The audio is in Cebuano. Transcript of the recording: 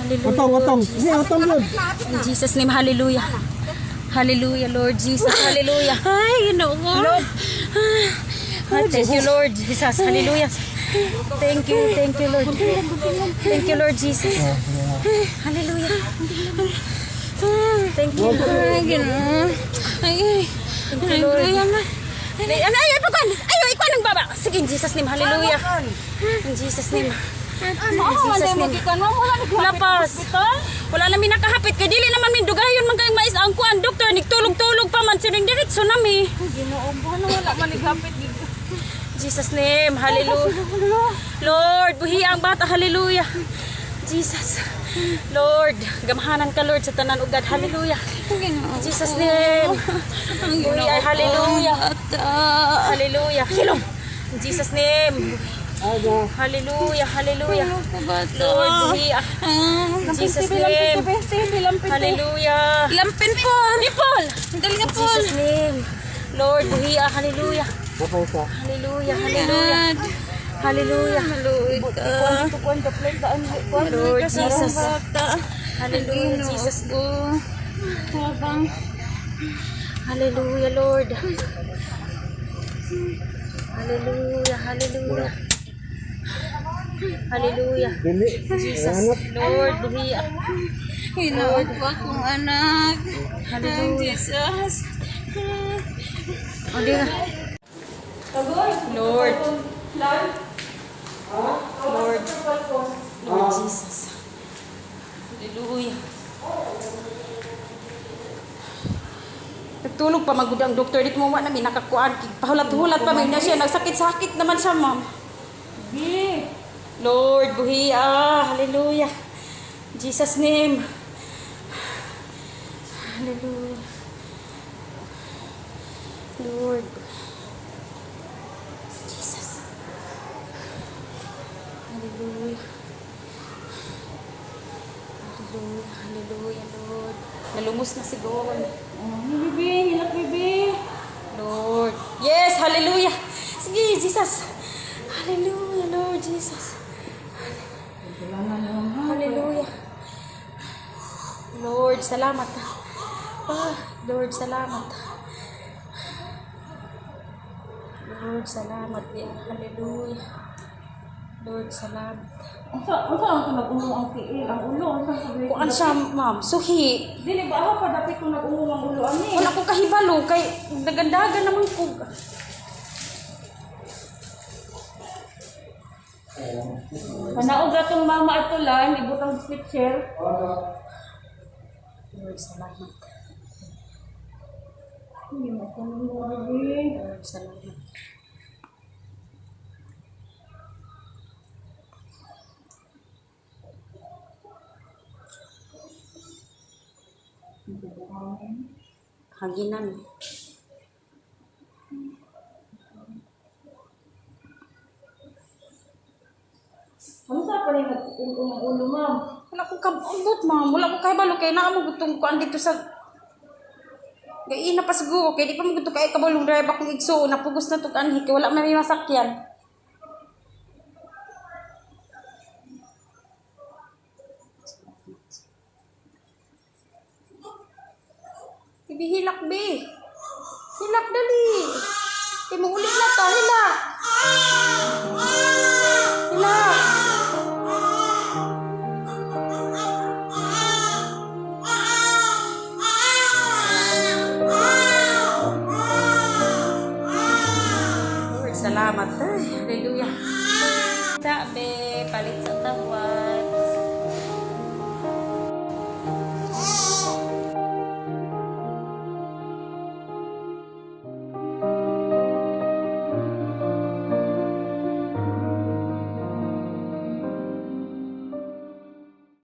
Hallelujah. Utong, utong. Sige, utong yun. In Jesus name, hallelujah. Hallelujah, Lord Jesus. Hallelujah. Ay, Ginoo ko. Lord. Ah, thank you, Lord Jesus. Hallelujah. Thank you, Lord. Thank you, Lord Jesus. Hallelujah. Thank you. Ay, Ginoo. Ay, ay. Thank you, Lord. Ay, ay, Ay, ay, ay, ikuan. Ay, ikuan ang baba. Sige, in Jesus name. Hallelujah. In Jesus name. In Jesus name. Lapas. Wala na mi nakahapit kay dili naman min dugayon man kayong mais ang kuan doktor nagtulog-tulog pa man sining diretso na mi. Ginoo ko, wala man naghapit dito. Jesus name. Hallelujah. Lord, buhi ang bata. Hallelujah. Jesus. Lord, gamhanan ka Lord sa tanan ugad. Hallelujah. Ginoo. Jesus name. Buhi ay hallelujah. Bata. Hallelujah. Hilom. In Jesus name. Hallelujah. Hallelujah. Ginoo ko, bata. Lord, buhi ah. Ah. In Jesus name. Hallelujah. Lampin, Paul. Ni Paul. Dali ka, In Paul. Jesus name. Lord, buhi ah. Hallelujah. Bukay ka. Hallelujah. Hallelujah. God. Hallelujah. Maluoy ka. Lord Jesus. Bata. Hallelujah, Jesus. Ko. Tabang. Hallelujah, Lord. Hallelujah, hallelujah. Hallelujah. Dili. Jesus, Lord, buhi ah. Ginoo ko akong anak. Hallelujah. Jesus. O, di na. Lord. Lord. Lord Jesus. Hallelujah. Nagtulog pa magud ang doktor dito mo wa na mi nakakuan pahulat-hulat pa may na siya nagsakit-sakit naman siya, ma'am. Lord, buhi ah, hallelujah. Jesus name. Hallelujah. Lord. Jesus. Hallelujah. Hallelujah, hallelujah, Lord. Nalumos na siguro. Bibi, hilak bibi. Lord. Yes, hallelujah. Sige, Jesus. Hallelujah, Lord Jesus. Hallelujah. Lord, salamat. Ah, Lord, salamat. Lord, salamat. Yeah, hallelujah. Lord, salamat. Unsa unsa ang nag-umo ang tiil, ang ulo, unsa ang Kuan siya, ma'am. Suhi. Dili ba ako pa dapit kung nag-umo ang ulo ani? Wala ko kahibalo kay dagandagan naman ko. Panaog atong mama ato lan, ibutang stitcher. Lord, salamat. Hindi mo ko mo bibi. Lord, salamat. Haginan. Unsa pa ni nag-umo ang ulo, ma'am? Wala ko kabot, ma'am. Wala ko kahibalo kay naa mo gutong kuan dito sa Gay na pa siguro kay di pa mo gusto kay kabalong drive akong igsuon napugos na tug anhi kay wala man may masakyan. Bibi hilak be. Hilak dali. Kay muulit na ta hilak. Hilak. Lord, salamat. Ay, hallelujah. Sabi, palit sa tawag.